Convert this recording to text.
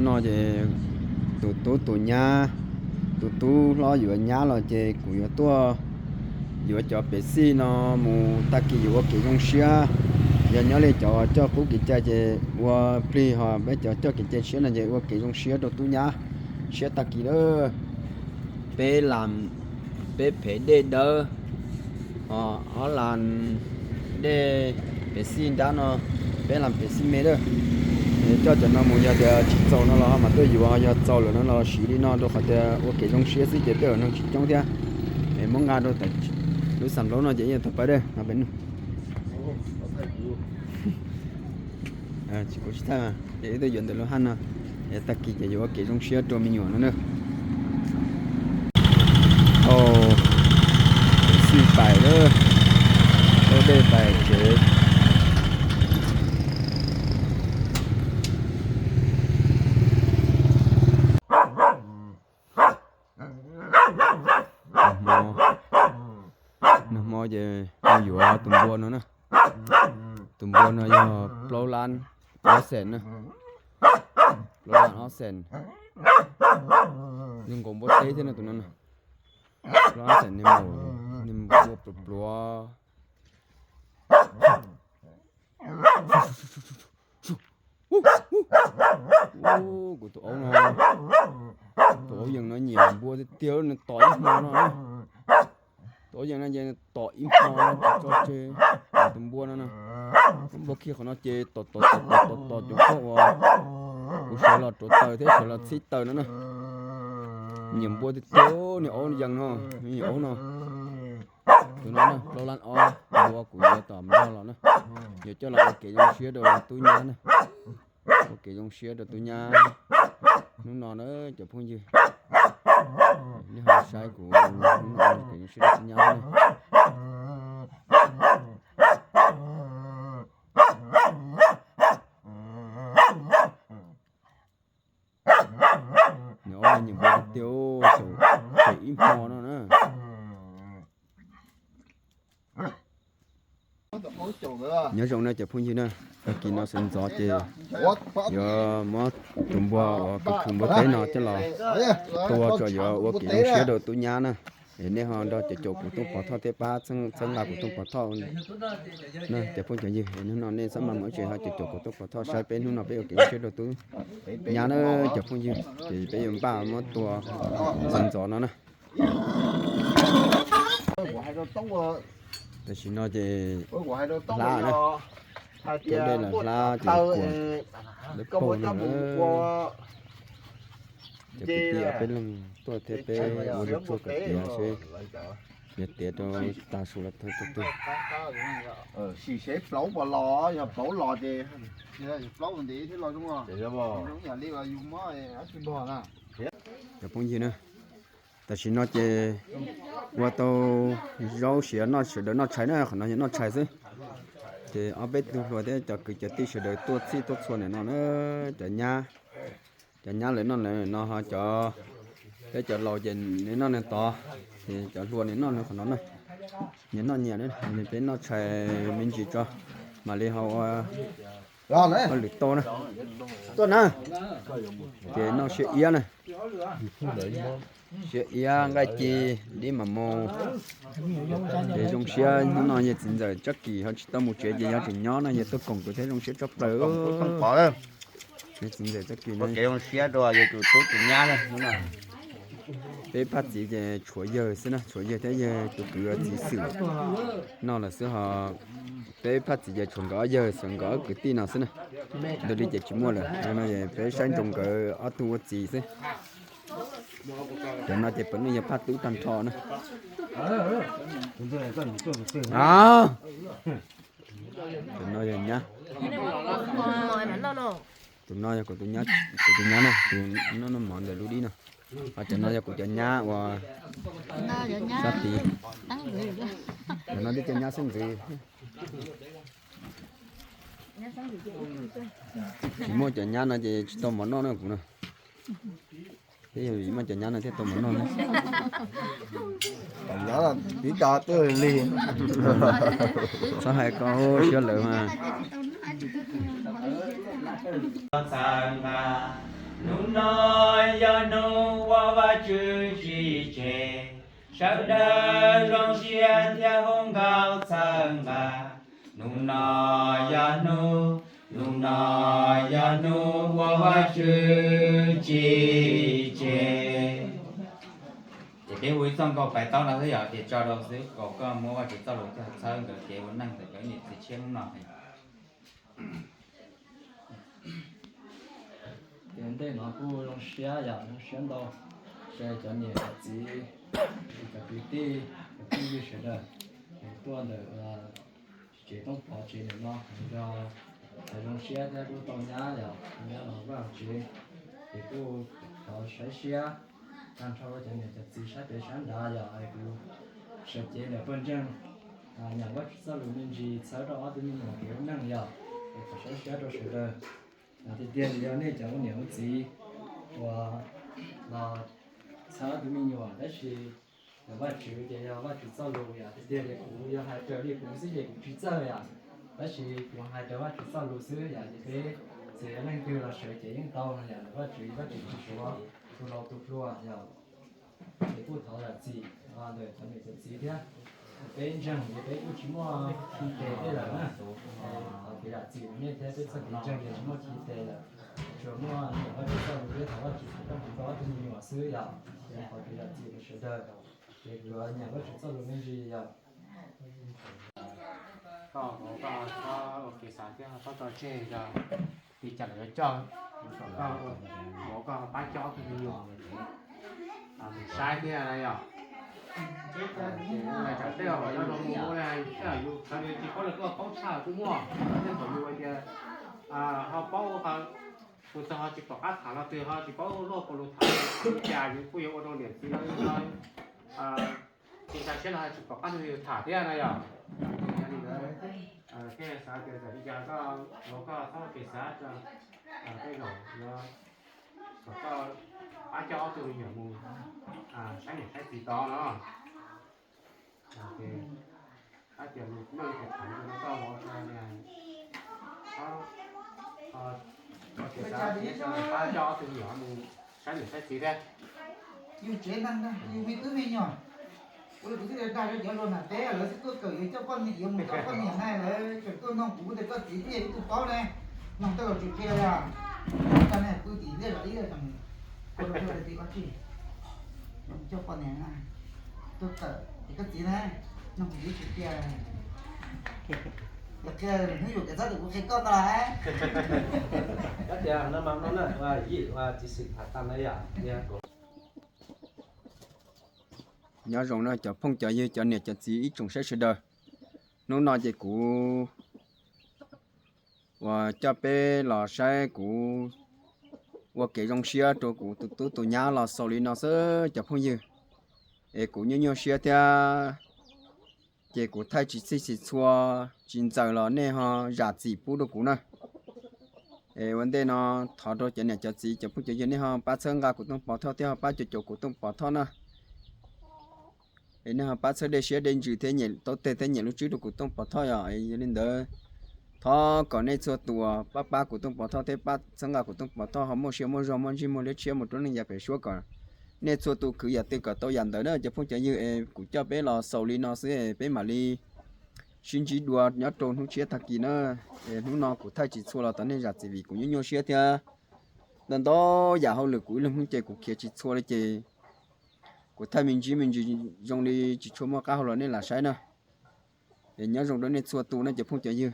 No ces tus tub tus nyab, tus tub hlob yuav nyab los ces kuv yuav tuaj yuav cov pev xij no mus tag kis yuav ua kev zoo siab. Yog nyob li cov coj qub kev cai ces ua plig, ho peb cov coj kev cai siab no ces ua kev zoo siab rau tub nyab siab tag kis lawm. Peb las, peb phev dej dawb, ho ob las dej pev xij nrab no, peb las pev xij me lawm. Coj cov no mus yog tias tsis txaus no los ho mam tuaj yuav, ho yog txaus lawm no los siv li no rau qhov tias ua kev zoo siab xwb ces peb ua neeg tsis coob thiab. Es muab nqa rau lub xam laub no ces ib yam tau pawb dej no peb nug. Tsis kuv tsis thaij, ces wb tuaj yuav ntawm lub haj no, es tag kis ces yuav ua kev zoo siab rau me nyuam no na. Au, xij pais lawm, ua dej pais tsev. Nag hmo ces mus yuav tus npua no na. Tus npua no yog plaub lab ob xees na. Plaub lab ob xees. Zoo nkaus npua teb thiab no tus no na. Plaub lab ob xees, niag npua pluav pluav. Kuv tus aub no, tus aub yees no nyiam npua tiag tiag, nws tom ib hmo no. Tus aub yees no ces nws tom ib hmo no tsis tso tseg. Tus npua no na, npua khi qhov no ces tom tom tom tom tom cov pob uas kuv sawv los rauv taws thiab sawv los txhib taws no na. Nyiam npua tiag tiag, niag aub yees no, niag aub no. Tus no na, plaub lab ob, npua kuv yuav tom nplog los na. Yuav coj los ua kev zoo siab rau tub nyab na. Ua kev zoo siab rau tub nyab. Hnub no na cov phooj ywg, nej ho saib kuv hnub no ua kev zoo siab rau tub nyab na. Nws ob nyiam npua tiag tiag, tshem ib hmo no na. Nyob zoo na cov phooj ywg na, tag kis no sawv ntxov ces yuav muab tus npua uas khwv khwv npua teb no coj los tua tso yuav ua kev zoo siab rau tub nyab na. Es nej ho nrog cov caum kuv Tooj Pov Thoj thiab pab txhawb nqa kuv Tooj Pov Thoj na cov phooj cov ywg. Es hnub no nej txhob maj mus ib tse, ho cov caum kuv Tooj Pov Thoj saib peb hnub no peb ua kev zoo siab rau tub nyab na cov phooj ywg. Ces peb yuav npaj muab tua sawv ntxov no na. Tam sim no ces hlab na, cov dej los hlab ces kuam dawb paug no na. Cov kwv tij peb leeg tuaj thiab peb ua lug tsuag kom tiav seb yog tiav rau tag su los thawj tug. Sim seb plaub puas los, yog plaub los ces plaub ntev thiab los zoo. Cov phooj ywg na, tam sim no ces ua tau zaub siav noj, sawv daws noj tshais na, qhov no yog noj tshais xwb. Ces ob peb tug hluas thiab cov kwv cov tij sawv daws tuaj txhij tuaj txhua nim no na, cov nyab, cov nyab lawv noj lawv no ho cov, peb cov laus ces nws noj nws tod, ces cov hluas nws noj nws qhov no na. Nyias noj nyias, peb noj tshais me ntsis tso, mam li ho ua hauj lwm tau na. Tuaj na, ces noj siab iab na. Siab iab, nqaij ci, dib mam mus. Ces zoo siab hnub no yawg txiv ntxawm Tsab Kis ho tsis tau mus tsev ces yog tseem nyob no yawg tuaj koom kuv thiab zoo siab tshaj plaws. Yawg txiv ntxawm Tsab Kis no zoo siab rau yawg tus tub tus nyab na. Peb phaj txiv ces tshuav yawg xwb na, tshuav yawg thiab yawg tus kwv txiv xwm no lawm xwb ho. Peb phaj txiv ces tshuav nkawd ob yawg xwb, nkawd ob kwv tij no xwb na. Ntawd li ces tsis muaj lawm no, peb saib ntsoov nkawd ob tug ua txiv xwb. Cov no ces puav leej yog phaj tub tag nrho na. Cov no yog nyab. Tus no yog kuv tus nyab, kuv tus nyab na, tus no noj mov ntawm lub dib no. Ho cov no yog kuv cov nyab uas sab tid. Cov no twb cov nyab xeeb ntxwv. Tsis muaj cov nyab no ces tsis tau mov noj na kuv no. Thiab yog muaj cov nyab no thiaj tau mov noj na. Tib co twb lig. Txhob hais ko siab lawm mas. Hnub no yog hnub uas Vajtswv tsim tseg, sawv daws zoo siab thiab hu nkauj txhawb nqa. Hnub no yog hnub, hnub no yog hnub uas Vajtswv tsim tseg. Ces peb hu ib txoj nkauj pais taub no xwb yog tias tso rau xwb, kom koj muab Vajtswv txoj lus coj txhawb nkawd kev ua neej ntawm cov niam txiv tshiab hnub no. Ces ntej no kuj zoo siab yom, zoo siab ntau, sawv cov niam cov txiv, cov kwv tij, cov phooj ywg sawv daws tuaj ntawm tsev Tooj Pov tsev ntawm no, nrog zoo siab thiab kuj tau nyab yom, nyab los vaj tsev. Ces kuj thov saib siab tag nrho rau cov niam cov txiv sab pem sab nrad yom, es kuv sawv cev niam pog ntseeg nyeem Vajtswv txoj lus me ntsis txhawb rau ob tug me nyuam kev ua neej yom, es thov saib siab rau sawv daws. Tiag tiag yog nej cov ua niam ua txiv uas los txhawb ob tug me nyuam, tab sis yog Vajtswv ces yog Vajtswv txoj lus yom, tiag tiag ces kuv yog hais raws li kuv xwb ces kuv tsis txawj yom, tab sis kuv hais raws Vajtswv txoj lus xwb yom, ces peb txawm yog leej twg los sawv cev yeej tau no yom, Vajtswv, Vajtswv tsis suav tus laus tus hluas yom. Ces kuj thov zam txim ntawm cov niam cov txiv thiab. Peb ntseeg ces peb kuj tsis muaj khi tes tej lawm na. Thov kev zam txim rau nej thiab, peb txoj kev ntseeg ces tsis muaj khi tes lawm. Tsuas muaj nyeem Vajtswv txoj lus thiab thov Vajtswv foom koob hmoov rau ob tug me nyuam xwb yom. Ces thov kev zam txim rau sawv daws. Ces kuv nyeem Vajtswv txoj lus me ntsis yom. Koj, koj txhob ua kev xav thiab txhob tso tseg, li cas los yuav coj, koj, koj pab coj ob tug me nyuam mus saib thiab na yom. Tsam tej zaum yus ua li, tej zaum yus sawv daws tsis paub li, koj paub tshaj kuj muaj, tej zaum yus tias ho paub, tus twg ho tsis pom qab tham los twg ho tsis paub luag puas lus tham, li cas yus kuj yuav ua rau niam txiv lawv tsis nkag siab los ho tsis pom qab nrog yus tham thiab na yom. Yog li ntawd, thiaj xav tias txawm li cas koj los koj txhob kev xav, tej zaum yuav kom koj pab coj ob tug me nyuam mus saib niam saib txiv tod no. Ces tab tias lus meej tus tham rau koj los, pab coj ob tug me nyuam mus saib niam saib txiv thiab. Yus tsev neeg, yus me tub me nyuam, ua li kuv twb dag rau cov hluas nram teb, lawv twb tuaj kawm yuav coj poj niam, yuav mus coj poj niam na, lawv tseem tuaj noog kuv tias koj txiv twb yog ib tug paub ne, noog tej laus tsis qhia li. Tag ne pw tim ntej zos ib tseem ua rau koj tias koj tsis coj poj niam na, tuaj kawm ces koj txiv na, noog kuv tsis qhia. Yog qhia hnub yuav kev txhob tus kuv qhia koj ntag. Kab tias no mas no na, ua yim ua txiv xwm tham tag na yom. Nyob zoo na cov phooj cov ywg, cov niam cov txiv ib tsoom saib sawv daws. Hnub no ces kuv uas coj peb los saib kuv ua kev zoo siab rau kuv tus tub tus nyab los xaus li no xwb cov phooj ywg. Es kuv nyuaj nyuaj siab thiab, ces kuv thaij tsis txhij tsis txhua tsis ntxaws los nej ho zam txim pub rau kuv na. Es ua ntej no thov rau cov niam cov txiv cov phooj cov ywg nej ho pab txhawb nqa kuv Tooj Pov Thoj thiab ho pab cuam cuam kuv Tooj Pov Thoj na. Es nej ho pab txhawb dej siab dej ntsws thiab nyiam taub teg thiab nyiam lub tswb rau kuv Tooj Pov Thoj yom. Es yog li ntawd thov kom nej txhua tus pab pab kuv Tooj Pov Thoj thiab pab txhawb nqa kuv Tooj Pov Thoj ho muaj siab muaj zog muaj ntsej muag liab tshiab mus rau neej yav pem suab kom nej txhua tus khwv yam twg kom tau yam ntawd na cov phooj cov ywg. Es kuv coj peb los xaus li no xwb, peb mam li sib ntsib dua nyob rau hnub tshiab tag kis na. Es hnub no kuv thaij tsis txhua los thov nej zam txim vim kuv nyuaj nyuaj siab thiab. Ntau ntau yam hauj lwm kuv ib leeg hnub ces kuv khiav tsis txhua li ces kuv thaij me ntsis me ntsis zoo li tsis tshua muaj qab hau los nej lam saib na. Es nyob zoo rau nej txhua tus na cov phooj cov ywg.